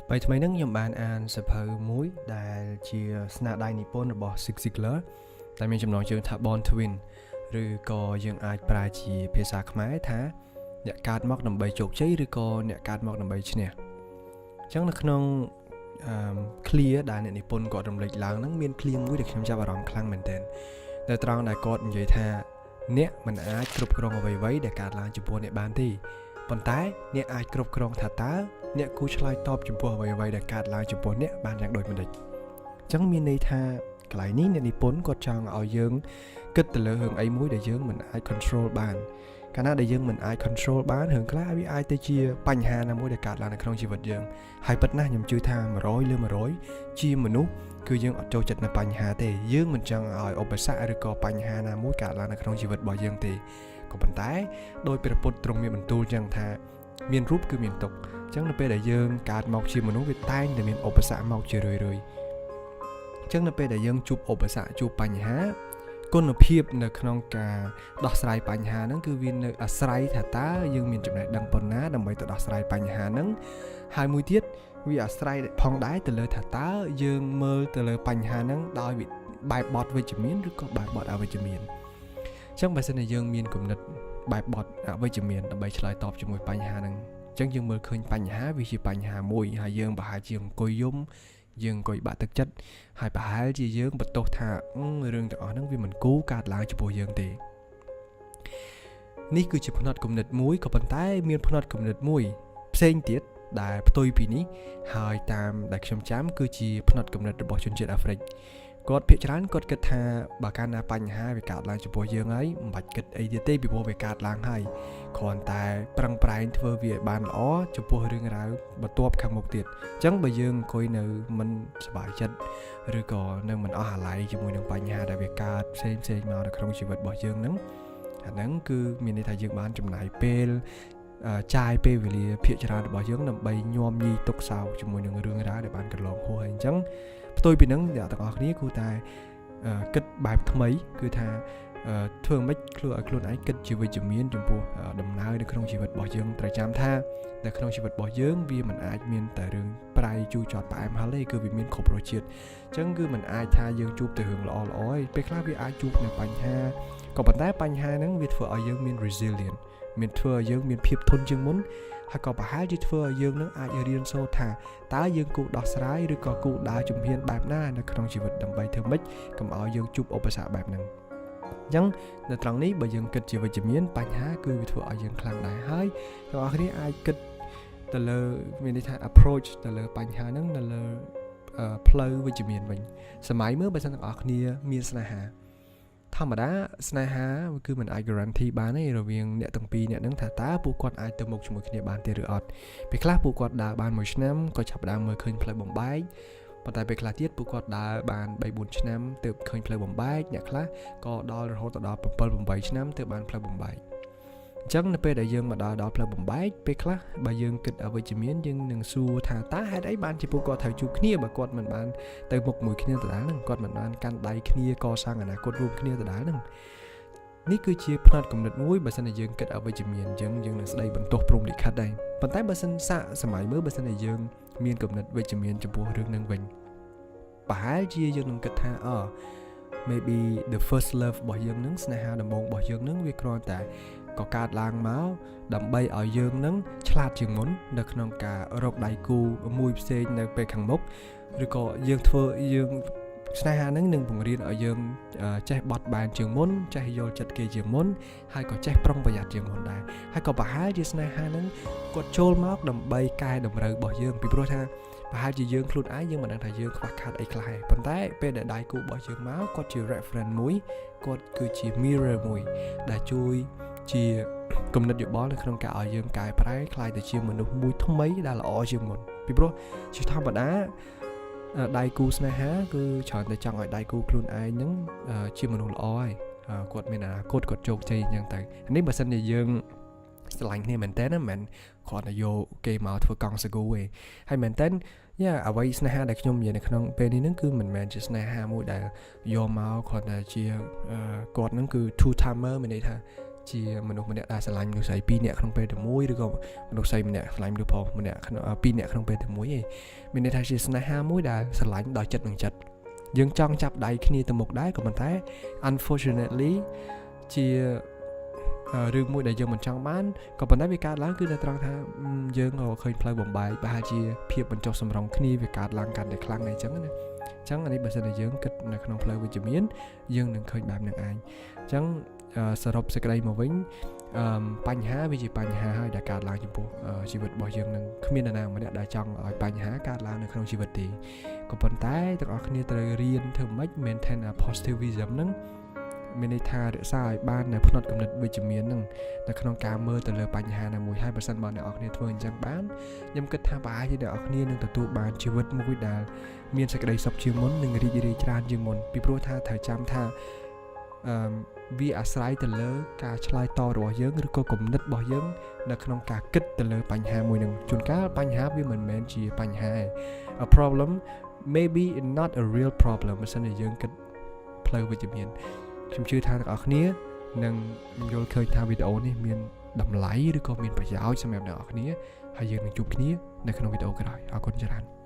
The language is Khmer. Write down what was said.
ថ្មីថ្មីហ្នឹងខ្ញុំបានអានសៀវភៅមួយដែលជាស្នាដៃនិពន្ធរបស់ Zig Ziglar ដែលមានចំណងជើងថា Born to Win ឬក៏យើងអាចប្រែជាភាសាខ្មែរថាអ្នកកើតមកដើម្បីជោគជ័យឬក៏អ្នកកើតមកដើម្បីឈ្នះអញ្ចឹងនៅក្នុងអឺ clear ដែលអ្នកនិពន្ធគាត់រំលេចឡើងហ្នឹងមាន clear មួយដែលខ្ញុំចាប់អារម្មណ៍ខ្លាំងមែនទែននៅត្រង់ដែលគាត់និយាយថាអ្នកមិនអាចគ្រប់គ្រងអ្វីៗដែលកើតឡើងចំពោះអ្នកបានទេប៉ុន្តែអ្នកអាចគ្រប់គ្រងថាតើអ្នកគួរឆ្លើយតបចំពោះអ្វីៗដែលកើតឡើងចំពោះអ្នកបានយ៉ាងដូចម្តេចអញ្ចឹងមានន័យថាកន្លែងនេះអ្នកនិពន្ធគាត់ចង់ឲ្យយើងគិតទៅលើរឿងអីមួយដែលយើងមិនអាច control បានកាលណាដែលយើងមិនអាច control បានរឿងខ្លះវាអាចទៅជាបញ្ហាណាមួយដែលកើតឡើងនៅក្នុងជីវិតយើងហើយពិតណាស់ខ្ញុំជឿថា100លើ100ជាមនុស្សគឺយើងអត់ចូលចិត្តនៅបញ្ហាទេយើងមិនចង់ឲ្យឧបសគ្គឬក៏បញ្ហាណាមួយកើតឡើងនៅក្នុងជីវិតរបស់យើងទេក៏ប៉ុន្តែដោយព្រះពុទ្ធទ្រង់មានបន្ទូលចឹងថាមានរូបគឺមានទុក្ខអញ្ចឹងនៅពេលដែលយើងកើតមកជាមនុស្សវាតែងតែមានឧបសគ្គមកជារឿយៗអញ្ចឹងនៅពេលដែលយើងជួបឧបសគ្គជួបបញ្ហាគុណភាពនៅក្នុងការដោះស្រាយបញ្ហាហ្នឹងគឺវានៅអាស្រ័យថាតើយើងមានចំណេះដឹងប៉ុណ្ណាដើម្បីទៅដោះស្រាយបញ្ហាហ្នឹងហើយមួយទៀតវាអាស្រ័យផងដែរទៅលើថាតើយើងមើលទៅលើបញ្ហាហ្នឹងដោយបែបបទវិជ្ជមានឬក៏បែបបទអវិជ្ជមានអញ្ចឹងបើសិនជាយើងមានគំនិតបែបបទអវិជ្ជមានដើម្បីឆ្លើយតបជាមួយបញ្ហាហ្នឹងអញ្ចឹងយើងមើលឃើញបញ្ហាវាជាបញ្ហាមួយហើយយើងប្រហែលជាអង្គុយយំយើងអង្គុយបាក់ទឹកចិត្តហើយប្រហែលជាយើងបន្ទោសថារឿងទាំងអស់ហ្នឹងវាមិនគួរកើតឡើងចំពោះយើងទេនេះគឺជាផ្នត់គំនិតមួយក៏ប៉ុន្តែមានផ្នត់គំនិតមួយផ្សេងទៀតដែលផ្ទុយពីនេះហើយតាមដែលខ្ញុំចាំគឺជាផ្នត់គំនិតរបស់ជនជាតិអាហ្វ្រិកគាត់ភាគច្រើនគាត់គិតថាបើកាលណាបញ្ហាវាកើតឡើងចំពោះយើងហើយមិនបាច់គិតអីទៀតទេពីព្រោះវាកើតឡើងហើយគ្រាន់តែប្រឹងប្រែងធ្វើវាឲ្យបានល្អចំពោះរឿងរ៉ាវបន្ទាប់ខាងមុខទៀតអញ្ចឹងបើយើងអង្គុយនៅមិនសប្បាយចិត្តឬក៏នៅមិនអស់អាល័យជាមួយនឹងបញ្ហាដែលវាកើតផ្សេងផ្សេងមកនៅក្នុងជីវិតរបស់យើងហ្នឹងអាហ្នឹងគឺមានន័យថាយើងបានចំណាយពេលចាយពេលវេលាភាគច្រើនរបស់យើងដើម្បីញោមញីទុកសោកជាមួយនឹងរឿងរ៉ាវដែលបានកន្លងហួសហើយអញ្ចឹងផ្ទុយពីហ្នឹងអ្នកទាំងអស់គ្នាគួរតែគិតបែបថ្មីគឺថាធ្វើម៉េចខ្លួនឲ្យខ្លួនឯងគិតជាវិជ្ជមានចំពោះដំណើរនៅក្នុងជីវិតរបស់យើងត្រូវចាំថានៅក្នុងជីវិតរបស់យើងវាមិនអាចមានតែរឿងប្រៃជូរចត់ផ្អែមហឹរទេគឺវាមានគ្រប់រសជាតិអញ្ចឹងគឺមិនអាចថាយើងជួបតែរឿងល្អល្អទេពេលខ្លះវាអាចជួបនៅបញ្ហាក៏ប៉ុន្តែបញ្ហាហ្នឹងវាធ្វើឲ្យយើងមាន resilient មានធ្វើឲ្យយើងមានភាពធន់ជាងមុនហើយក៏ប្រហែលជាធ្វើឲ្យយើងនឹងអាចរៀនសូត្រថាតើយើងគួរដោះស្រាយឬក៏គួរដើរជំហានបែបណានៅក្នុងជីវិតដើម្បីធ្វើម៉េចកុំឲ្យយើងជួបឧបសគ្គបែបហ្នឹងអញ្ចឹងនៅត្រង់នេះបើយើងគិតជាវិជ្ជមានបញ្ហាគឺវាធ្វើឲ្យយើងខ្លាំងដែរហើយទាំងអស់គ្នាអាចគិតទៅលើមានន័យថា approach ទៅលើបញ្ហាហ្នឹងនៅលើផ្លូវវិជ្ជមានវិញសម័យមើលបើសិនទាំងអស់គ្នាមានស្នេហាធម្មតាស្នេហាគឺមិនអាច guarantee បានទេរវាងអ្នកទាំងពីរអ្នកហ្នឹងថាតើពួកគាត់អាចទៅមុខជាមួយគ្នាបានទេឬអត់ពេលខ្លះពួកគាត់ដើរបានមួយឆ្នាំក៏ចាប់ផ្ដើមមើលឃើញផ្លូវបំបែកប៉ុន្តែពេលខ្លះទៀតពួកគាត់ដើរបាន3 4ឆ្នាំទើបឃើញផ្លូវបំបែកអ្នកខ្លះក៏ដល់រហូតដល់7 8ឆ្នាំទើបបានផ្លូវបំបែកអញ្ចឹងនៅពេលដែលយើងមកដល់ដល់ផ្លូវបំបែកពេលខ្លះបើយើងគិតអវិជ្ជមានយើងនឹងសួរថាតើហេតុអីបានជាពួកគាត់ត្រូវជួបគ្នាបើគាត់មិនបានទៅមុខមួយគ្នាដដែលហ្នឹងគាត់មិនបានកាន់ដៃគ្នាកសាងអនាគតរួមគ្នាដដែលហ្នឹងនេះគឺជាផ្នត់គំនិតមួយបើសិនជាយើងគិតអវិជ្ជមានអញ្ចឹងយើងនឹងស្ដីបន្ទោសព្រហ្មលិខិតដែរប៉ុន្តែបើសិនសាកសម័យមើលបើសិនជាយើងមានគំនិតវិជ្ជមានចំពោះរឿងហ្នឹងវិញប្រហែលជាយើងនឹងគិតថាអ maybe the first love របស់យើងនឹងស្នេហាដំបូងរបស់យើងនឹងវាគ្រាន់តែក៏កើតឡើងមកដើម្បីឲ្យយើងនឹងឆ្លាតជាងមុននៅក្នុងការរកដៃគូមួយផ្សេងនៅពេលខាងមុខឬក៏យើងធ្វើយើងស្នេហាហ្នឹងនឹងបង្រៀនឲ្យយើងចេះបត់បែនជាងមុនចេះយល់ចិត្តគេជាងមុនហើយក៏ចេះប្រុងប្រយ័ត្នជាងមុនដែរហើយក៏ប្រហែលជាស្នេហាហ្នឹងគាត់ចូលមកដើម្បីកែតម្រូវរបស់យើងពីព្រោះថាប្រហែលជាយើងខ្លួនឯងយើងមិនដឹងថាយើងខ្វះខាតអីខ្លះទេប៉ុន្តែពេលដែលដៃគូរបស់យើងមកគាត់ជា reference មួយគាត់គឺជា mirror មួយដែលជួយជាគំនិតយោបល់នៅក្នុងការឲ្យយើងកែប្រែក្លាយទៅជាមនុស្សមួយថ្មីដែលល្អជាងមុនពីព្រោះជាធម្មតាដៃគូស្នេហាគឺច្រើនតែចង់ឲ្យដៃគូខ្លួនឯងហ្នឹងជាមនុស្សល្អហើយគាត់មានអនាគតគាត់ជោគជ័យអញ្ចឹងទៅនេះបើសិនជាយើងស្រឡាញ់គ្នាមែនតើណាមិនមែនគ្រាន់តែយកគេមកធ្វើកង់សាគូទេហើយមែនតើយ៉ាអ្វីស្នេហាដែលខ្ញុំនិយាយនៅក្នុងពេលនេះហ្នឹងគឺមិនមែនជាស្នេហាមួយដែលយកមកគ្រាន់តែជាគាត់ហ្នឹងគឺ two timer មានន័យថា ជាមនុស្សម្នាក់ដែលស្រឡាញ់មនុស្សស្រីពីរនាក់ក្នុងពេលតែមួយឬក៏មនុស្សស្រីម្នាក់ស្រឡាញ់មនុស្សប្រុសម្នាក់ក្នុងពីរនាក់ក្នុងពេលតែមួយឯងមានន័យថាជាស្នេហាមួយដែលស្រឡាញ់ដោយចិត្តនឹងចិត្តយើងចង់ចាប់ដៃគ្នាទៅមុខដែរក៏ប៉ុន្តែ unfortunately ជារឿងមួយដែលយើងមិនចង់បានក៏ប៉ុន្តែវាកើតឡើងគឺនៅត្រង់ថាយើងក៏ឃើញផ្លូវបំបែកប្រហែលជាភាពបញ្ចុះសម្រុងគ្នាវាកើតឡើងកាន់តែខ្លាំងអីចឹងណាអញ្ចឹងអានេះបើសិនជាយើងគិតនៅក្នុងផ្លូវវិជ្ជមានយើងនឹងឃើញបែបហ្នឹងឯងអញ្ចឹងសរុបសេចក្តីមកវិញអឺបញ្ហាវាជាបញ្ហាហើយដែលកើតឡើងចំពោះជីវិតរបស់យើងនឹងគ្មាននរណាម្នាក់ដែលចង់ឲ្យបញ្ហាកើតឡើងនៅក្នុងជីវិតទេក៏ប៉ុន្តែទាំងអស់គ្នាត្រូវរៀនធ្វើម៉េច maintain a positivism ហ្នឹងមានន័យថារក្សាឲ្យបាននៅផ្នត់គំនិតវិជ្ជមានហ្នឹងនៅក្នុងការមើលទៅលើបញ្ហាណាមួយហើយបើសិនបើអ្នកនរគ្នាធ្វើអញ្ចឹងបានខ្ញុំគិតថាប្រហែលជាអ្នកនរគ្នានឹងទទួលបានជីវិតមួយដែលមានសេចក្តីសុខជាងមុននិងរីករាយច្រើនជាងមុនពីព្រោះថាត្រូវចាំថាអឺវាអាស្រ័យទៅលើការឆ្លើយតបរបស់យើងឬក៏គំនិតរបស់យើងនៅក្នុងការគិតទៅលើបញ្ហាមួយនឹងជួនកាលបញ្ហាវាមិនមែនជាបញ្ហាទេ A problem maybe not a real problem បើសិនជាយើងគិតផ្លូវវិជ្ជមានខ្ញុំជឿថាអ្នកនរគ្នានឹងយល់ឃើញថាវីដេអូនេះមានតម្លៃឬក៏មានប្រយោជន៍សម្រាប់អ្នកនរគ្នាហើយយើងនឹងជួបគ្នានៅក្នុងវីដេអូក្រោយអរគុណច្រើន។